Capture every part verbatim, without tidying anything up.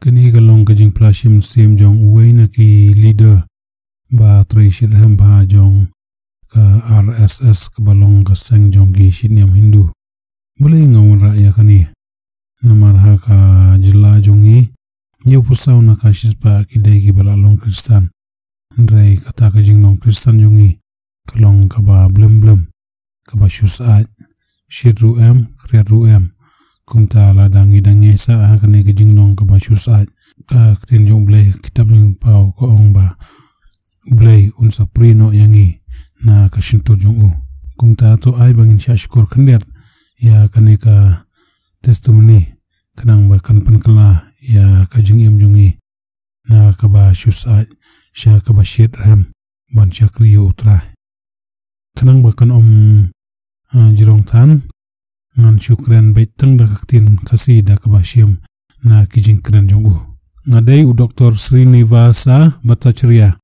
Kane ka long ka jingpyllait mynsiem jong uwei na ki leader ba trei shitrhem bha jong ka R S S, kaba long ka seng jong ki shitniam Hindu. Balei nga wanrah ïa kane? Namar ha ka jylla jong ngi, hynñiewphew saw na ka shispah ki dei kiba la long Khristan. Hynrei kata ka jinglong Khristan jong ngi ka long kaba blem blem, kaba shu syaid. Shit ruh em, khriat ruh em. Kumta lada ngi dang ïaisah ha kane ka jinglong kaba shu syaid, ka ktien jong U Blei, kitab Lyngdoh Paw ka ong ba U Blei un sa prie noh ïa ngi na ka shyntur jong u. Kumta to ai ba ngin shah shukor khyndiat ïa kane ka testimony, khnang ba kan pynkylla ïa ka jingim jong ngi na kaba shu syaid sha kaba shitrhem ban shakri ïa U Trai. Khnang ba kan ym, ah, jrong than, ngan shu kren beit tang da ka ktien Khasi da kaba shim na ki jingkren jong u. Nga dei u Doktor Srinivasa Bhattacharya.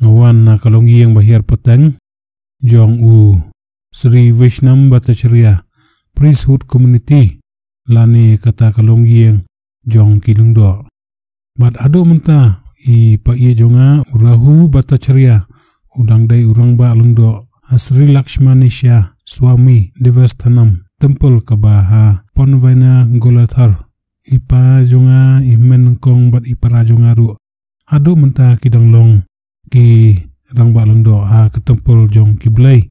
Nga wan na ka longïing ba hiar pateng jong u Sri Vaishnav Bhattacharya Priesthood Community, lane kata ka longïing jong ki lyngdoh. Bad haduh mynta i paid jong nga u Raghu Bhattacharya u dang dei u rangbah lyngdoh ha Sri Lakshmanesha Swami Devasthanam Temple kaba ha Poonavina Golathar. I pa jong nga, i hynmen nyngkong bad i para jong nga ruh haduh mynta ki dang long ki rangbah lyngdoh ha ka temple jong ki blei,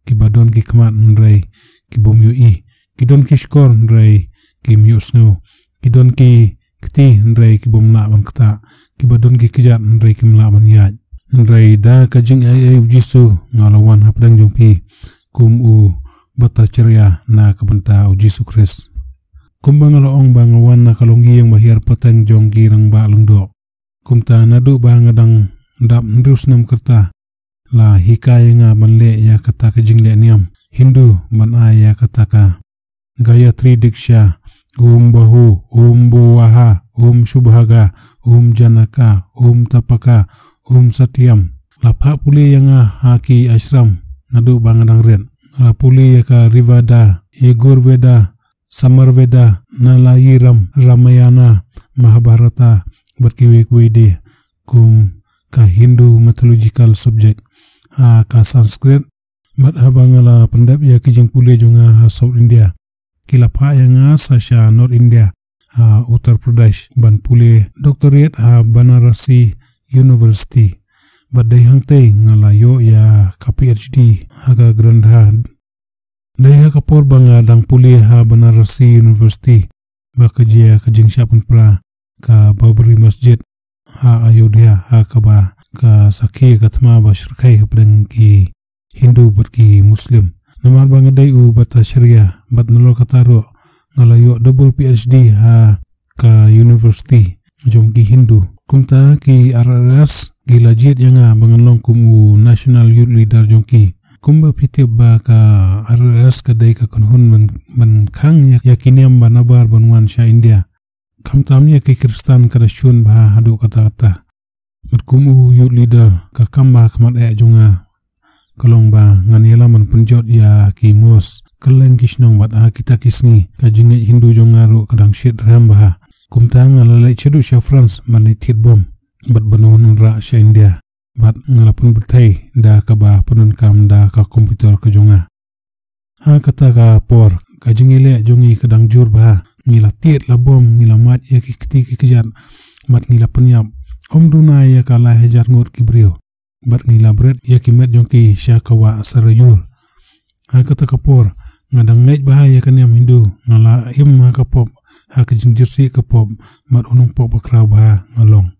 kiba don ki khmat hynrei ki bym ïohi, ki don ki shkor hynrei kim ïohsngew, ki don ki kti hynrei ki bym lah ban ktah, kiba don ki kjat hynrei kim lah ban ïaid. Hynrei da ka jingaiei U Jisu nga la wan hapdeng jong phi kum u Bhattacharya na ka bynta U Jisu Khrist. Kumba nga la ong ba nga wan na ka longïing ba hiar pateng jong ki rangbah lyngdoh. Kumta naduh ba nga dang dap hynriew snem ka rta, la hikai ïa nga ban leh ïa kata ka jingleh niam Hindu ban ai ïa kata ka Gayatri Diksha, Om Bahu, Om Bhuvaha, Om Shubhaga, Om Janaka, Om Tapaka, Om Satyam. La phah pule ïa nga ha ki ashram naduh ba nga dang rit. La pule ïa ka Rigveda, Yajurveda, Samaveda, Nalayiram, Ramayana, Mahabharata, bad kiwei kiwei de kum ka Hindu mythological subject ha ka Sanskrit. Bad haba nga la pyndep ïa ki jingpule jong nga ha South India, ki la phah ïa nga sa sha North India, ha Uttar Pradesh, ban pule doctorate ha Banarasi University. Bad dei hangtei nga la ïoh ïa ka P H D ha ka Grantha. Dei ha ka por ba nga dang pule ha Banarasi University ba ka jia ka jingshah pynpra ka Babri Masjid ha Ayodhya, ha kaba ka sakhi ka thma ba shyrkhei hapdeng ki Hindu bad ki Muslim. Namar ba nga dei u Bhattacharya bad nalor kata ruh nga la ïoh double P H D ha ka university jong ki Hindu. Kumta ki R R S ki la jied ïa nga ba ngan long kum u National Youth Leader jong ki. Kumba phi tip ba ka R R S ka dei ka kynhun ban, ban khang ïa, ïa ki niam ba nabar ban wan sha India, khamtam ïa ki Khristan, ka da shun bha haduh katta katta. Bad kum u youth leader, ka kam ba khmat eh jong nga ka long ba ngan ïalam ban pynjot ïa ki mosque, kylleng ki shnong, bad ha kita ki sngi ka jingngeit Hindu jong nga ruh ka dang shitrhem bha. Kumta nga la leit shaduh sha France ban leit thied bom bad ban wanrah sha India. Bad nga la pynbthei da kaba pyndonkam da ka computer ka jong nga. Ha kata ka por ka jingïaleh jong ngi ka dang jur bha. Ngi la thied, la bom, ngi la mad ïa ki kti ki kjat, bad ngi la pynïap. Ym duna ïa ka lai hajar ngut ki briew. Bad ngi la bret ïa ki met jong ki sha ka wah Sarayur. Ha kata ka por nga dang ngeit bha ïa ka niam Hindu, nga la im ha ka pop, ha ka jingjyrsieh ka pop, bad u nongpop bakhraw bha nga long.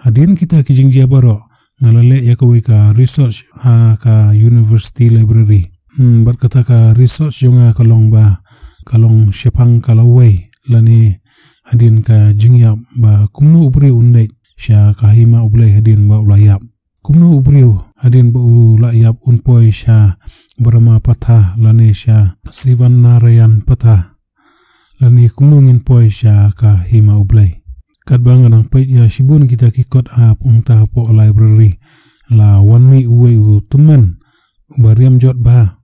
Hadien kita ki jingjia baroh, nga la leh ïa kawei ka research ha ka university library. Hmm, bad kata ka research jong nga ka long ba ka long shaphang ka lawei, lane hadien ka jingïap, ba kumno u briew un leit sha ka hima U Blei hadien ba u la ïap. Kumno u briew hadien ba u la ïap un poi sha Brahmapatha lane sha Sivanarayan Patha, lane kumno ngin poi sha ka hima U Blei. Katba nga dang peit ïa shibun kita ki kot ha, ong ta, hapoh library, la wan mih uwei u tymmen uba riam jot bha.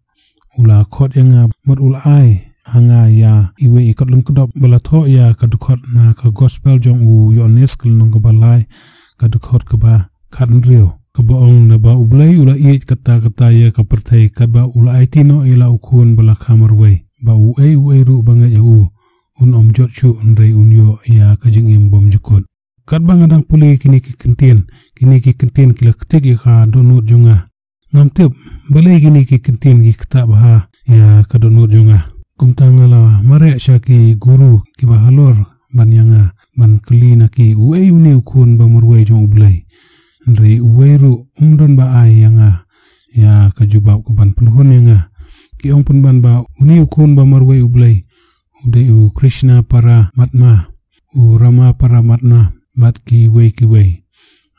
U la khot ïa nga bad u la ai ha nga ïa iwei i kot lyngkdop ba la thoh ïa ka dkhot na ka gospel jong u Ïoannis ka lynnong kaba lai ka dkhot kaba khathynriew, kaba ong naba U Blei u la ïeit katta katta ïa ka pyrthei katba u la aiti noh ïa la u khun ba la kha marwei, ba uei uei ruh ba ngeit ïa u un ym jot shuh hynrei un ïoh ïa ka jingim bym jukut. Katba nga dang pule kine ki kyntien, kine ki kyntien ki la ktik ïa ka dohnud jong nga. Ngam tip balei kine ki kyntien ki ktah bha ïa ka dohnud jong nga. Kumta nga la mareh sha ki guru kiba halor ban ïa nga, ban kylli na ki uei une u khun ba marwei jong U Blei. Hynrei uwei ruh um don ba ai ïa nga ïa ka jubab kaban pynhun ïa nga. Ki ong pynban ba une u khun ba marwei U Blei u dei u Krishna Paramatma, u Rama Paramatma bad kiwei kiwei.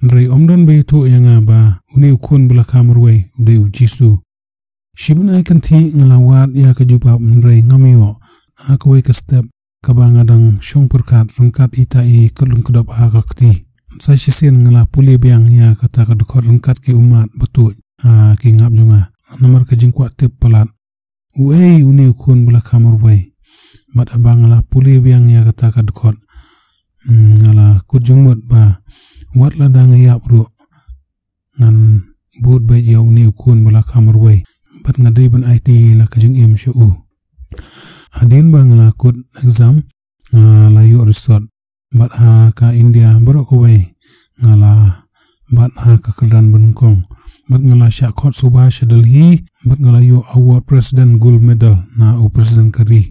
Hynrei um don ba ïathuh ïa nga ba une u khun ba la kha marwei u dei u Jisu. Shi bnai kynthih nga la wad ïa ka jubab hynrei ngam ïoh. Ha kawei ka step kaba nga dang shong pyrkhat ryngkat ita i kot lyngkdop ha ka kti, sa shisien nga la pule biang ïa kata ka dkhot ryngkat ki ummat ba tuid ha ki ngap jong nga. Namar ka jingkwah tip palat uei une u khun ba la kha marwei. Bad haba nga la pule biang ïa kata ka dkhot, mm, nga la kut jingmut ba wat lada nga ïap ruh ngan bud beit ïa une u khun ba la kha marwei bad nga dei ban aiti la ka jingim sha u. Hadien ba nga la kut exam, nga la ïoh result bad ha ka India baroh kawei nga la bat ha ka kyrdan banyngkong. Bad nga la shah khot sngewbha sha Delhi bad nga la ïoh award President Gold Medal na u President ka ri.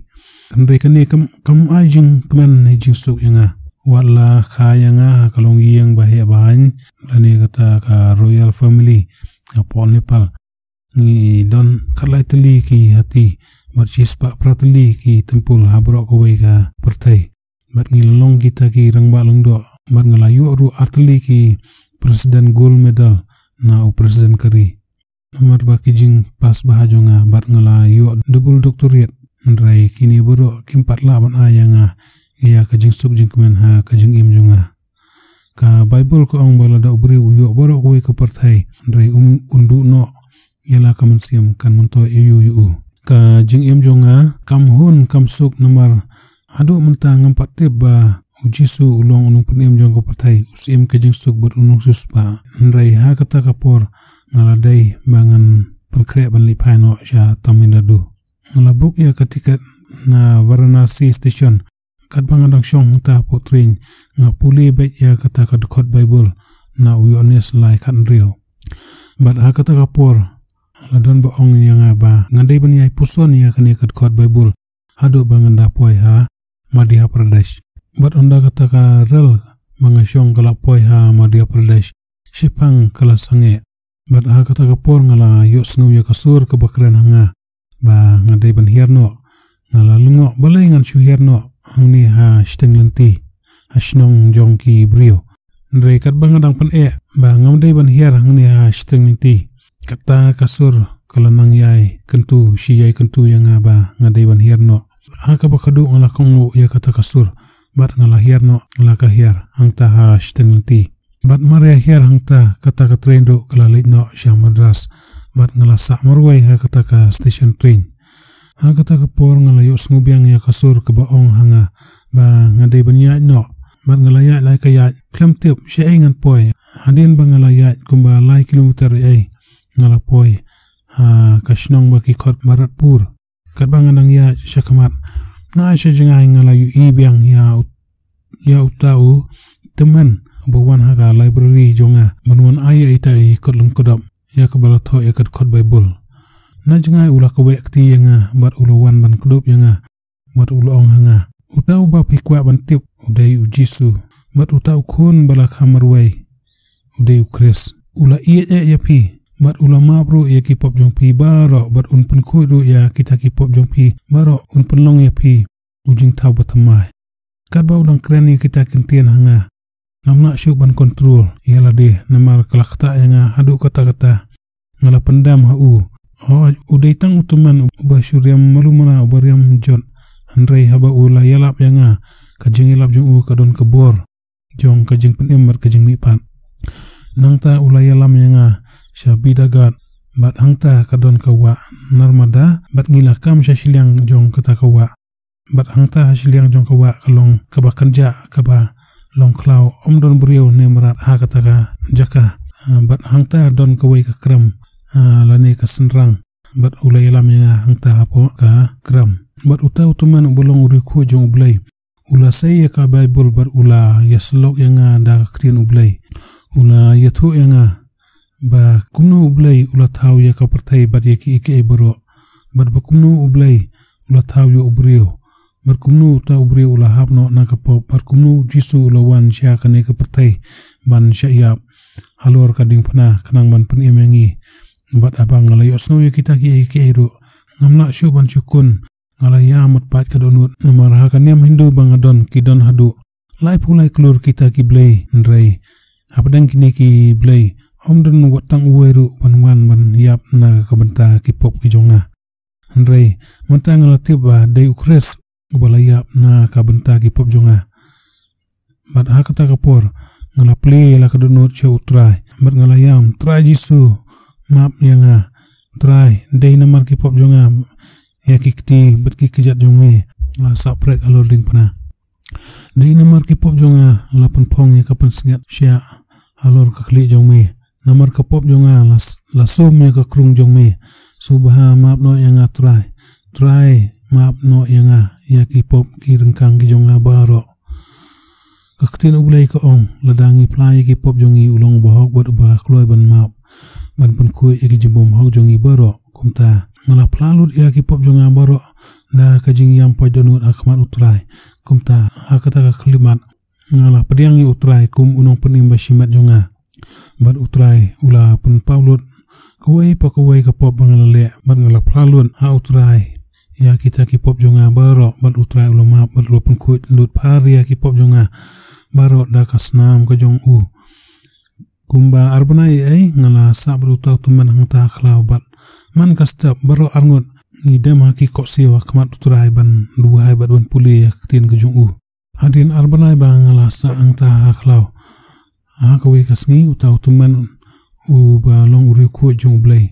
Hynrei kane kam, kam ai jingkmen ne jingsuk ïa nga. Wat la kha ïa nga ha ka longïing ba heh ba haiñ lane kata ka royal family hapoh Nepal. Ngi don khatlai tylli ki hati bad shispah phra tylli ki templ ha baroh kawei ka pyrthei. Bad ngi la long kita ki rangbah lyngdoh bad nga la ïoh ruh ar tylli ki President Gold Medal na u President ka ri. Namar ba ki jingpass bha jong nga bad nga la ïoh double doctorate, hynrei kine baroh kim pat lah ban ai ïa nga ïa ka jingsuk jingkmen ha ka jingim jong nga. Ka Baibl ka ong ba lada u briew u ïoh baroh kawei ka pyrthei hynrei um, un duh noh ïa la ka mynsiem, kan myntoi aïu ïa u? Ka jingim jong nga kam hun kam suk namar haduh mynta ngam pat tip ba u Jisu u long u nongpynim jong ka pyrthei, u Syiem ka jingsuk bad u nongsiewspah. Hynrei ha kata ka por nga la dei ba ngan pynkhreh ban leit phai noh sha Tamil Nadu. Nga la book ïa ka tiket na Varanasi station. Katba nga dang shong hangta hapoh train, nga pule beit ïa kata ka dkhot Baibl na u Ïoannis lai khathynriew. Bad ha kata ka por la don ba ong ïa nga ba nga dei ban ïai puson ïa kane ka dkhot Baibl haduh ba ngan da poi ha Madhya Pradesh. Bad ynda kata ka rel ba nga shong ka la poi ha Madhya Pradesh, shiphang ka la sangeh. Bad ha kata ka por nga la ïohsngew ïa ka sur kaba kren ha nga ba nga dei ban hiar noh. Nga la lyngngoh balei ngan shu hiar noh hangne ha shiteng lynti, ha shnong jong ki briew. Hynrei katba nga dang pyneh ba ngam dei ban hiar hangne ha shiteng lynti, kata ka sur ka la nang ïai kyntu, shi ïai kyntu ïa nga ba nga dei ban hiar noh. Ha kaba khadduh nga la kohnguh ïa kata ka sur bad nga la hiar noh, nga la ka hiar hangta ha shiteng lynti. Bad mar ïa hiar hangta, kata ka train ruh ka la leit noh sha Madras bad nga la sah marwei ha kata ka station train. Ha kata ka por nga la ïohsngew biang ïa ka sur kaba ong ha nga ba nga dei ban ïaid noh. Bad nga la ïaid lai ka ïaid, khlem tip shaei ngan poi. Hadien ba nga la ïaid kumba lai kilometer ei, nga la poi ha ka shnong ba ki khot Bharatpur. Katba nga dang ïaid sha khmat, na sha jngai nga la ïohi biang ïa u, ïa uta u tymmen uba wan ha ka library jong nga ban wan ai ïa ita i kot lyngkdop ïa kaba la thoh ïa ka dkhot Baibl. Na jngai u la kaweh kti ïa nga bad u la wan ban kdup ïa nga bad u la ong ha nga, uta uba phi kwah ban tip u dei u Jisu, bad uta u khun ba la kha marwei u dei u Khrist. U la ïeit eh ïa phi bad u la map ruh ïa ki pop jong phi baroh bad un pynkhuid ruh ïa kita ki pop jong phi baroh, un pynlong ïa phi u jingthaw ba thymmai. Katba u dang kren ïa kita ki ktien ha nga, ngam lah shuh ban kontrol ïa lade namar ka la ktah ïa nga haduh katta katta. Nga la pyndam ha u. Hooid, u dei tang u tymmen uba shu riam malu mala, uba riam jot. Hynrei haba u la ïalap ïa nga, ka jingïalap jong u ka don ka bor jong ka jingpynim bad ka jingmihpat. Nangta u la ïalam ïa nga sha Bidaghat, bad hangta ka don ka wah Narmada, bad ngi la kam sha shiliang jong kata ka wah. Bad hangta ha shiliang jong ka wah ka long kaba kynjah, kaba long khlaw, ym don briew ne mrad ha kata ka jaka. Ah, bad hangta don kawei ka krem, ah, lane ka synrang. Bad u la ïalam ïa nga hangta hapoh ka krem. Bad uta u tymmen uba long u riewkhuid jong U Blei u la sei ïa ka Baibl bad u la ïasyllok ïa nga da ka ktien U Blei. U la ïathuh ïa nga ba kumno U Blei u la thaw ïa ka pyrthei bad ïa kiei kiei baroh, bad ba kumno U Blei u la thaw ïa u briew, bad kumno uta u briew u la hap noh na ka pop, bad kumno U Jisu u la wan sha kane ka pyrthei ban shah ïap halor ka diengphna khnang ban pynim ïa ngi. Bad haba nga la ïohsngew ïa kita kiei kiei ruh, ngam lah shuh ban shu kun. Nga la ïam bad pait ka dohnud, namar ha ka niam Hindu ba nga don, ki don haduh laiphew lai klur kita ki blei, hynrei hapdeng kine ki blei ym don wat tang uwei ruh ban wan ban ïap na ka bynta ki pop ki jong nga. Hynrei mynta nga la tip ba dei U Khrist uba la ïap na ka bynta ki pop jong nga. Bad ha kata ka por nga la plie ïa la ka dohnud sha U Trai, bad nga la ïam, Trai Jisu, map ïa nga. Trai, dei namar ki pop jong nga, ïa ki kti bad ki kjat jong me la sah prek halor diengphna. Dei namar ki pop jong nga la pynphong ïa ka pansngiat shiah halor ka khlieh jong me. Namar ka pop jong nga la, la sum ïa ka krung jong me. Sngewbha map noh ïa nga, Trai. Trai, map noh ïa nga ïa ki pop ki ryngkang ki jong nga baroh. Ka ktien U Blei ka ong, lada ngi phla ïa ki pop jong ngi, u long uba hok bad uba kloi ban map, ban pynkhuid ïa ki jingbymhok jong ngi baroh. Kumta nga la phla lut ïa ki pop jong nga baroh da ka jingïam pait dohnud ha khmat U Trai. Kumta ha kata ka khyllipmat nga la pdiang ïa U Trai kum u nongpynim ba shimet jong nga. Bad U Trai u la pynpaw lut kawei pa kawei ka pop ba nga la leh, bad nga la phla lut ha U Trai ïa kita ki pop jong nga baroh, bad U Trai u la map bad u la pynkhuid lut phar ïa ki pop jong nga baroh da ka snam ka jong u. Kumba ar bnai ei ei nga la sah bad uta u tymmen hangta ha khlaw, bad man ka step baroh arngut ngi dem ha ki khohsiew ha khmat U Trai ban duwai bad ban pule ïa ka ktien ka jong u. Hadien ar bnai ba nga la sah hangta ha khlaw, ha kawei ka sngi uta u tymmen uba long u riewkhuid jong U Blei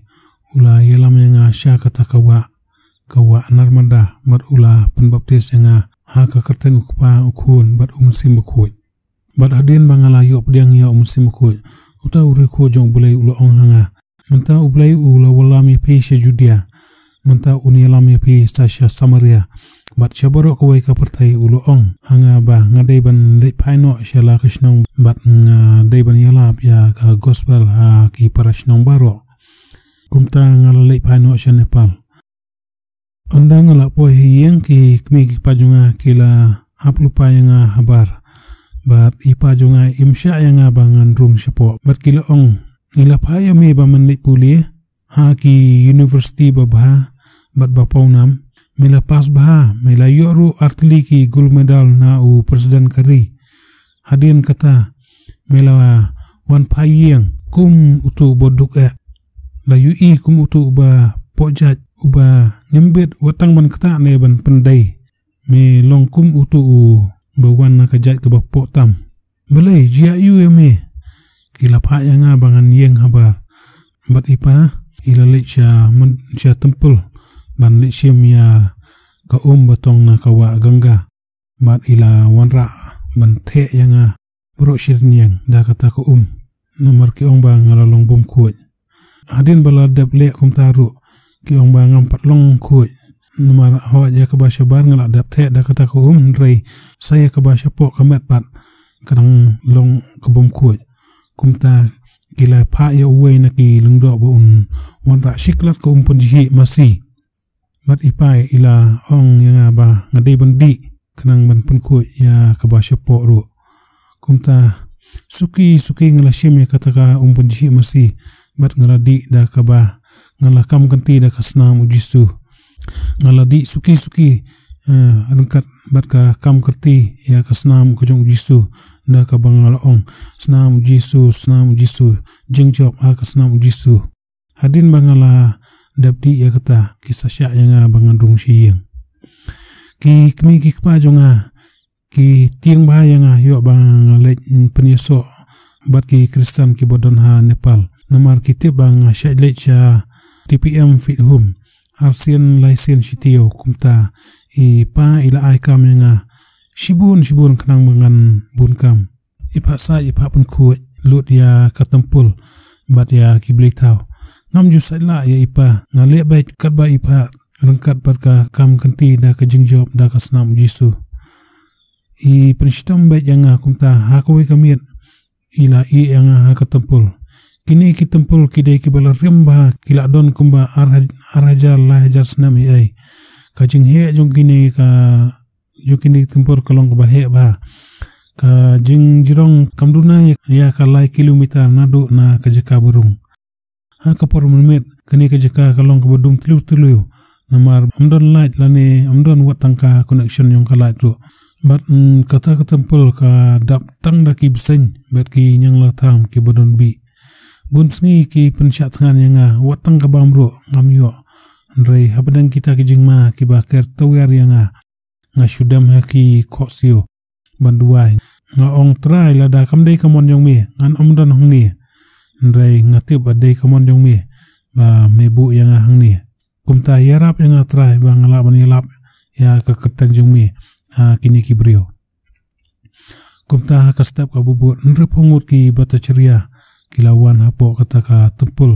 u la ïalam ïa nga sha kata ka wah, ka wah Narmada, bad u la pynbaptis ïa nga ha ka kyrteng U Kpa, U Khun bad U Mynsiem Bakhuid. Bad hadien ba nga la ïoh pdiang ïa U Mynsiem Bakhuid, uta u riewkhuid jong U Blei u la ong ha nga, mynta U Blei u la wallam ïa phi sha Judia, mynta un ïalam ïa phi sa sha Samaria, bad sha baroh kawei ka pyrthei. U la ong ha nga ba nga dei ban leit phai noh sha la ka shnong, bad nga dei ban ïalap ïa ka gospel ha ki para shnong baroh. Kumta nga la leit phai noh sha Nepal. Ynda nga la poi ha ïing, ki kmie ki kpa jong nga ki la ap lypa ïa nga habar, bad i pa jong nga im shah ïa nga ba ngan rung shapoh, bad ki la ong, ngi la phah ïa me ba men leit pule ha ki university babha bad ba pawnam. Me la pass bha, me la ïoh ruh artylli ki gold medal na u president ka ri. Hadien kata me la wan phai ïing kum utu uba duk eh. La ïohi kum utu uba pohjait, uba ngim bit wat tang ban ktah ne ban pyndei. Me long kum utu uba wan na ka jait kaba poh tam. Balei, jia aiu ïa me? Ki la phah ïa nga ba ngan ïeng habar. Bad i pa i la leit sha, sha temple ban leit shim ïa ka um ba tong na ka wah Ganga. Bad i la wanrah ban theh ïa nga baroh shi rynïeng da kata ka um, namar ki ong ba nga la long bym khuid. Hadien ba la dep leh kumta ruh, ki ong ba ngam pat long khuid. Namar hooid, ïa kaba shabar nga la dep theh da kata ka um, hynrei sa ïa kaba shapoh ka met pat ka dang long ka bym khuid. Kumta ki la phah ïa uwei na ki lyngdoh ba un wanrah shi klat ka um pynjhieh masi. Bad i pa i la ong ïa nga ba nga dei ban dih khnang ban pynkhuid ïa kaba shapoh ruh. Kumta suki suki nga la shim ïa kata ka um pynjhieh masi, bad nga la dih da kaba, nga la kam kynti da ka snam U Jisu. Nga la dih suki suki, eh, ryngkat bad ka kam kynti ïa ka snam ka jong U Jisu, da kaba nga la ong, Snam U Jisu, snam U Jisu, jingjop ha ka snam U Jisu. Hadien ba nga la dep dih ïa kata, ki sa shah ïa nga ba ngan rung sha ïing. Ki kmie ki kpa jong nga ki tieng bha ïa nga, ïoh ba nga leit pynïasoh bad ki Khristan kiba don ha Nepal. Namar ki tip ba nga shait leit sha T P M Fit Home arsien laisien shi taïew. Kumta I pa i la ai kam ïa nga shibun shibun khnang ba ngan bun kam. I phah said, i phah pynkhuid lut ïa ka templ bad ïa ki blei thaw. Ngam ju said lah ïa i pa, nga leh beit katba i phah ryngkat bad ka kam kynti da ka jingjop da ka snam U Jisu. I pynshitom beit ïa nga kumta ha kawei ka miet i la ïeh ïa nga ha ka templ. Kine ki templ ki dei kiba la rim bha, ki la don kumba ar haj-, ar hajar lai hajar snem ei ei. Ka jingheh jong kine ka, jong kine ki templ ka long kaba heh bha. Ka jingjrong kam duna ïa ka lai kilometer naduh na ka jaka ba rung. Ha ka por mynmiet kane ka jaka ka long kaba dum tliw tliw. Namar ym don light lane ym don wat tang ka connection jong ka light ruh. Bad, mm, kata ka templ ka dap tang da ki bseiñ bad ki ñianglatharm kiba don bih. Bun sngi ki pynshah thngan ïa nga, wat tang ka bam ruh ngam ïoh. Hynrei hapdeng kita ki jingma kiba ker tawiar ïa nga, nga shu dem ha ki khohsiew ban duwai. Nga ong, Trai, lada kam dei ka mon jong me, ngan ym don hangne. Hynrei nga tip ba dei ka mon jong me ba me buh ïa nga hangne. Kumta ïarap ïa nga, Trai, ba nga lah ban ïalap ïa ka kyrteng jong me ha kine ki briew. Kumta ha ka step kaba bud, hynriewphew ngut ki Bhattacharya ki la wan hapoh kata ka templ.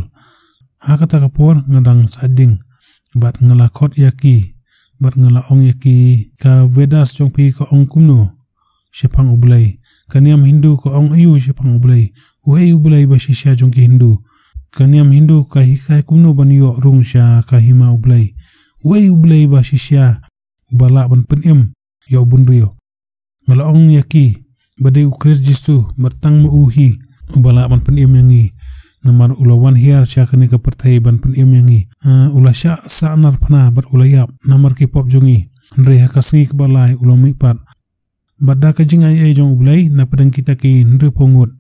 Ha kata ka por nga dang sah ding bad nga la khot ïa ki bad nga la ong ïa ki, ka Vedas jong phi ka ong kumno shaphang U Blei? Ka niam Hindu ka ong aiu shaphang U Blei? Uei U Blei ba shisha jong ki Hindu? Ka niam Hindu ka hikai kumno ban ïoh rung sha ka hima U Blei? Uei U Blei ba shisha uba lah ban pynim ïa u bynriew? Nga la ong ïa ki ba dei U Khrist Jisu, bad tang ma u hi uba lah ban pynim ïa ngi. Namar u la wan hiar sha kane ka pyrthei ban pynim ïa ngi. Ah, u la shah sahnarphna bad u la ïap namar ki pop jong ngi. Hynrei ha ka sngi kaba lai u la mihpat. Bad da ka jingai ei jong U Blei, na pdeng kita ki hynriewphew ngut,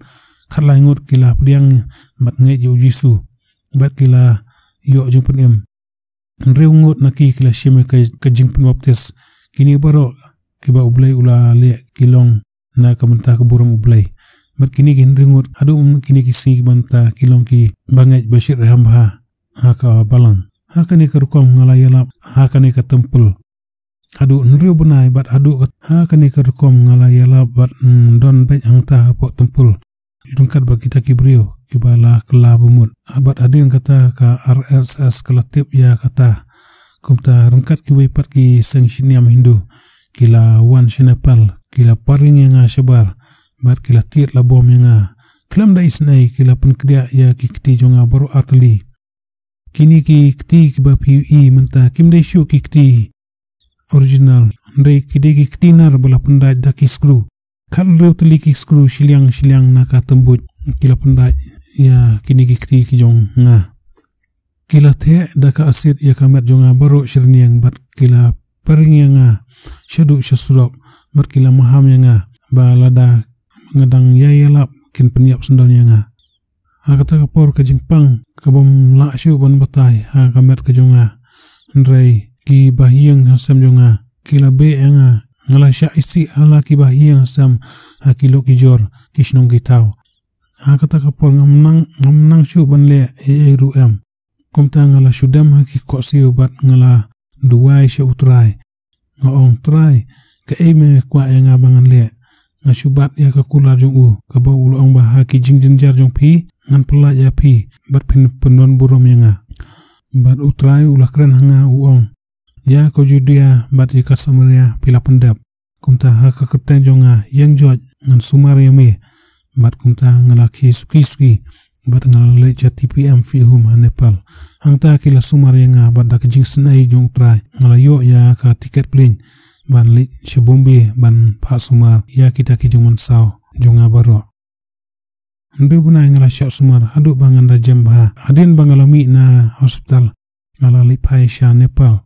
khatlai ngut ki la pdiang bad ngeit ïa U Jisu bad ki la ïoh jingpynim. Hynriew ngut na ki ki la shim ïa ka, ka jingpynbaptis. Kine baroh kiba U Blei u la leh ki long na ka bynta ka burom U Blei. Bad kine ki hynriew ngut haduh kine ki sngi ki bynta ki long kiba ngeit ba shit reham bha ha ka balang. Ha kane ka rukom nga la ïalap ha kane ka templ. Haduh hynriew bnai bad haduh ka, ha kane ka rukom nga la ïalap bad, mm, don beit hangta hapoh templ ryngkat bad kita ki briew kiba la kylla bamut. Bad hadien kata ka R S S ka la tip ïa kata. Kumta ryngkat kiwei pat ki seng shynniam Hindu ki la wan sha Nepal, ki la pariang ïa nga shabar bad ki la tied la bom ïa nga. Khlem da isynei ki la pynkdiah ïa ki kti jong nga baroh artylli. Kine ki kti kiba phi ïohi mynta kim dei shuh ki kti original. Hynrei ki dei ki kti nar ba la pyndait da ki skru. Khathynriew tylli ki skru shiliang shiliang na ka tymbuj ki la pyndait ïa kine ki kti ki jong nga. Ki la theh da ka asid ïa ka met jong nga baroh syrniang bad ki la pariang ïa nga shaduh sha surok bad ki la maham ïa nga ba lada nga dang ïai ïalap kin pynïap syndon ïa nga. Ha kata ka por ka jingpang ka bym lah shuh ban batai ha ka met ka jong nga. Hynrei kiba ha ïing ha sem jong nga ki la beh ïa nga. Nga la shah isih ha la kiba ha ïing ha sem, ha ki lok ki jor, ki shnong ki thaw. Ha kata ka por ngam nang, ngam nang shuh ban leh ei ei ruh em. Kumta nga la shu dem ha ki khohsiew bad nga la duwai sha U Trai. Nga ong, Trai, kaei me kwah ïa nga ba ngan leh? Nga shu bat ïa ka kular jong u kaba u la ong ba ha ki jingjynjar jong phi ngan pyllait ïa phi bad phin pyndon burom ïa nga. Bad U Trai u la kren ha nga, u ong, ïa ka Judia bad ïa ka Samaria phi la pyndep. Kumta ha ka kyrteng jong nga, ïeng joit, ngan sumar ïa me. Bad kumta nga la khie suki suki bad nga la leit sha T P M Fihum ha Nepal. Hangta ki la sumar ïa nga bad da ka jingsnei jong U Trai nga la ïoh ïa ka tiket plane ban leit sha Bombay ban phah sumar ïa kita ki jingmynsaw jong nga baroh. Hynriew bnai nga la shah sumar haduh ba ngan da jem bha. Hadien ba nga la mih na hospital, nga la leit phai sha Nepal.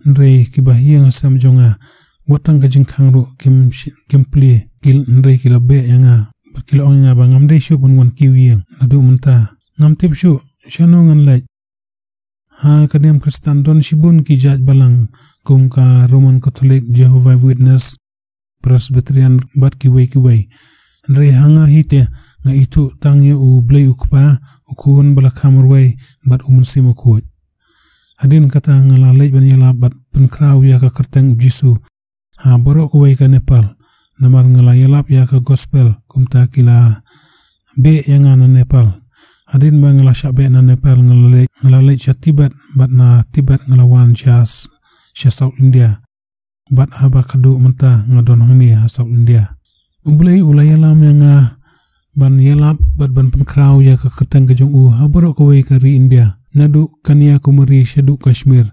Hynrei kiba ha ïing ha sem jong nga, wat tang ka jingkhang ruh kim shi-, kim plie. Ki, hynrei ki la beh ïa nga bad ki la ong ïa nga ba ngam dei shuh ban wan kiew ïing. Naduh mynta ngam tip shuh shano ngan leit. Ha ka niam Khristan don shibun ki jait balang kum ka Roman Catholic, Jehovah Witness, Presbyterian bad kiwei kiwei. Hynrei ha nga hi te nga ithuh tang ïa U Blei U Kpa, U Khun ba la kham marwei bad U Mynsiem Bakhuid. Hadien kata nga la leit ban ïalap bad pynkhraw ïa ka kyrteng u Jisu ha baroh kawei ka Nepal. Namar nga la ïalap ïa ka gospel, kumta ki la beh ïa nga na Nepal. Hadien ba nga la shah beh na Nepal, nga la leit, nga la leit sha Tibet, bad na Tibet nga la wan sha, sha South India. Bad haba ka duh mynta nga don hangne ha South India. U Blei u la ïalam ïa nga ban ïalap bad ban pynkhraw ïa ka kyrteng ka jong u ha baroh kawei ka ri India, naduh Kanyakumari shaduh Kashmir.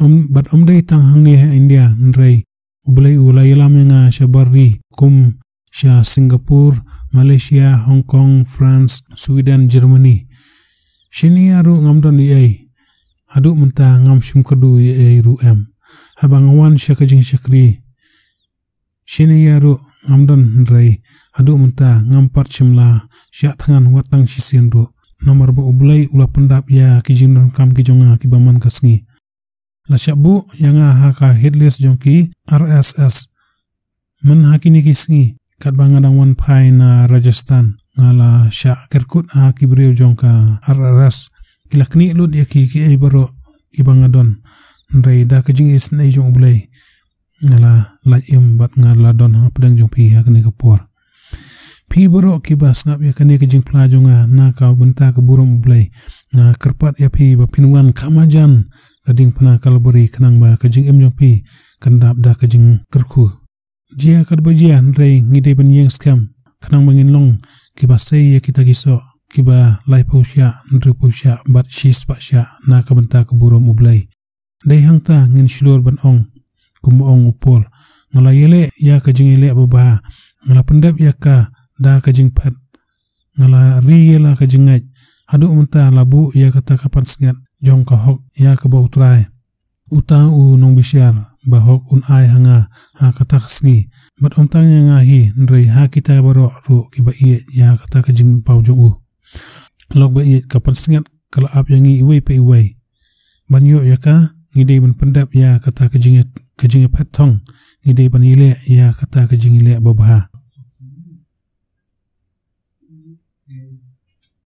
Ym, bad ym dei tang hangne ha India, hynrei U Blei u la ïalam ïa nga sha bar ri, kum sha Singapore, Malaysia, Hong Kong, France, Sweden, Germany. Shane ïa ruh ngam don ei ei. Haduh mynta ngam shim kyrduh ei ei ruh em. Haba nga wan sha ka jingshakri, shane ïa ruh ngam don, hynrei haduh mynta ngam pat shym la shah thngan wat tang shisien ruh. Namar ba U Blei u la pyndap ïa ki jingdonkam ki jong nga kiba man ka sngi. La shah buh ïa nga ha ka hit list jong ki R S S. Myn ha kine ki sngi, katba nga dang wan phai na Rajasthan, nga la shah kerkut ha ki briew jong ka R S S. Ki la knieh lut ïa ki, kiei baroh kiba nga don. Hynrei da ka jingisynei jong U Blei, nga la lait im bad nga la don hapdeng jong phi ha kane ka por. Phi baroh kiba sngap ïa kane ka jingphla jong nga na ka bynta ka burom U Blei, nga kyrpad ïa phi ba phin wan kham hajan ka diengphna Kalbari, khnang ba ka jingim jong phi kan dap da ka jingkyrkhu. Jia katba jia, hynrei ngi dei ban ïeng skhem, khnang ba ngin long kiba sei ïa kita ki soh kiba laiphew shah, hynriewphew shah bad shispah shah na ka bynta ka burom U Blei. Dei hangta ngin shlur ban ong, kumba ong u Paul: Nga la ïaleh ïa ka jingïaleh babha, nga la pyndep ïa ka da ka jingphet, nga la ri ïa la ka jingngeit. Haduh mynta la buh ïa kata ka pansngiat jong ka hok ïa kaba U Trai, uta u nongbishar bahok, un ai ha nga ha kata ka sngi. Bad ym tang ïa nga hi, hynrei ha kita baroh ruh kiba ïeit ïa kata ka jingpaw jong u. Lok ba ïeit, ka pansngiat ka la ap ïa ngi iwei pa iwei. Ban ïoh ïa ka, ngi dei ban pyndep ïa kata ka jing, ka jingïaphet thong. Ngi dei ban ïaleh ïa kata ka jingïaleh babha.